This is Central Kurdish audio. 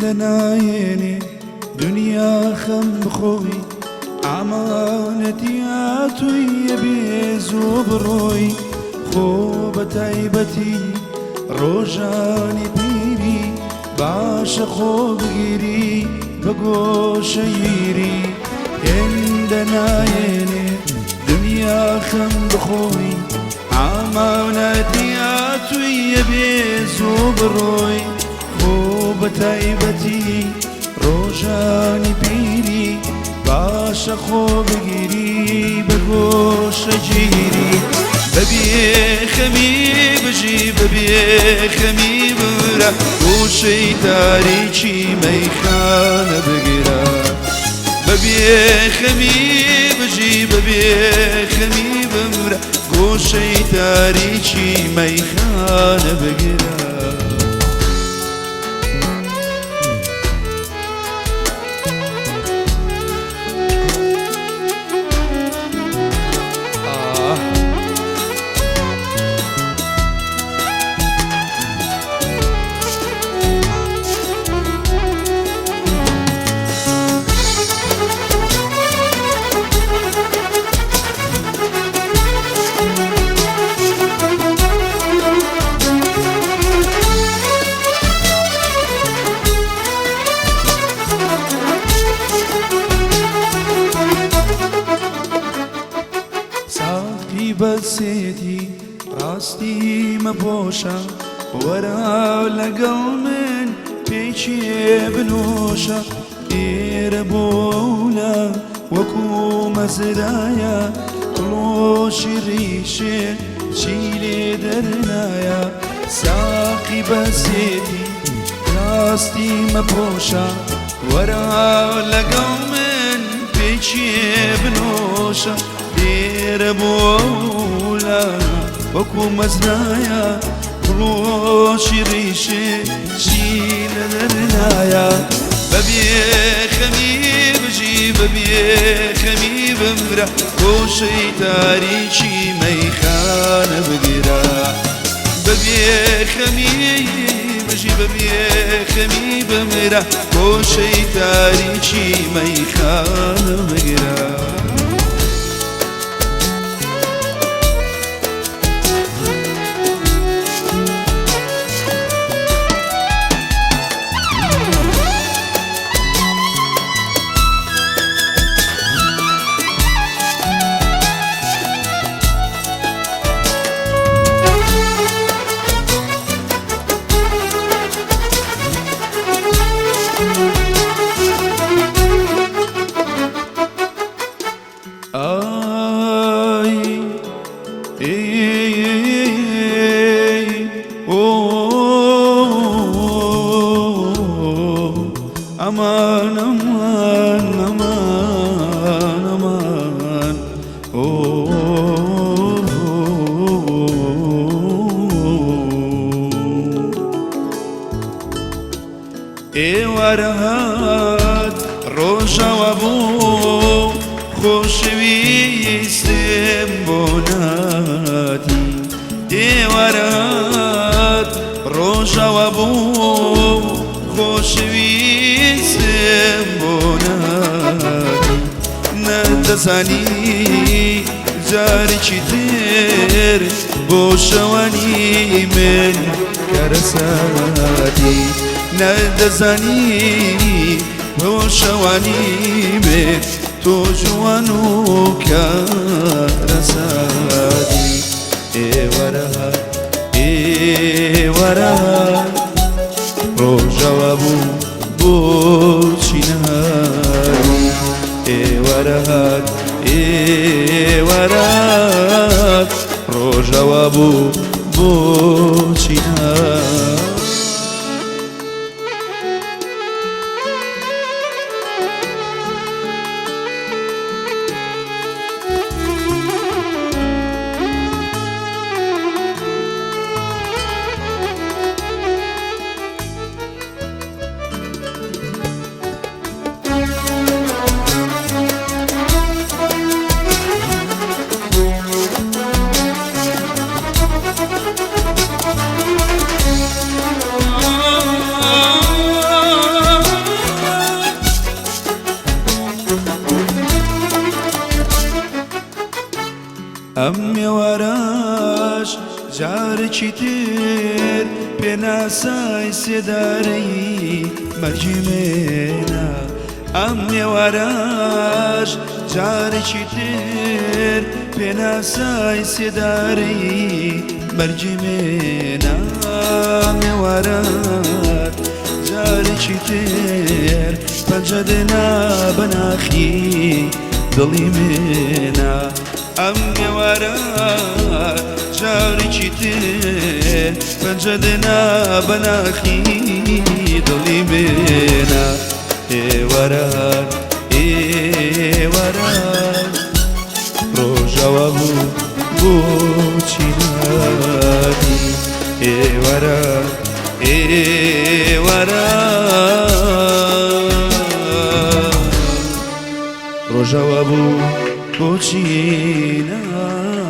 هێندە نایەنێ دنیا خەم بخۆی، ئامانەتی هاتووی ئەبێ زوو بڕۆی. خۆ بە تایبەتی ڕۆژانی پیری، باشە خۆ بگیری بە گۆشەگیری. هێندە نایەنێ دنیا خەم بخۆی، ئامانەتی هاتووی ئەبێ زوو بڕۆی. خۆ بە تایبەتی ڕۆژانی پیری، باشە خۆ بگیری بە گۆشەگیری. بەبێ خەمی بژی، بەبێ خەمی بمرە، گۆشەی تاریکی مەیخانە بگرە. بەبێ خەمی بژی، بەبێ خەمی بمرە، گۆشەی تاریکی مەیخانە بگرە. ئاه. ساقی بەسێتی ڕاستی مەپۆشە، وەرە لەگەڵ من پێکێ بنۆشە. ئێرە بۆولە وەکو مەزرایە، کڵۆشی ڕیشێ چی لێ دەرنایە. ساقی بەسێتی ڕاستی مەپۆشە، وەرە لەگەڵ من پێکێ بنۆشە. لێرە بۆولە وەکو مەزرایە، کڵۆشی ڕیشێ چی لە دەرنایە. بەبێ خەمی بژی، بەبێ خەمی بمرە، گۆشەی تاریکی مەیخانە بگرە. بەبێ خەمی بژی، بەبێ خەمی بمرە، گۆشەی تاریکی مەیخانە بگرە. ئای ئێ ئۆ ئەمان ئەمان ئەمان ئەمان ئۆ. ئێوارە هات ڕۆژاوا بوو، خۆشەویستم بۆ ناتی. ئێوارە هات ڕۆژاوا بوو، خۆشەویستم بۆ ناتی. نەدەزانی جارێکی تر بۆ شەوانی من کارەساتی. نەدەزانی بۆ شەوانی من تۆ جوان و کارەساتی. ئێوارە ئێوارە ڕۆژەوە بوو، بۆچی نەهاتی؟ ئێوارە هات ئێوارە هات ڕۆژەوە بوو، بۆچی نەهاتی؟ جارێکی تر پێناسای سێدارەی مەرگی مێنا. ئەم ئێوارەش جارێکی تر پێناسای سێدارەی مەرگی مێنا. ئەم ئێوارە جارێکی تر پەنجە دێنا بە ناخی دڵی مێنا. ئەم ئێوارە جارێکی تر پەنجە دێنا بە ناخی دڵی مێنا. ئێواران ئێواران ڕۆژاوا بوو بۆچی ناتی؟ ئێواران ئێواران ڕۆژاوا بوو بۆچی ناتی؟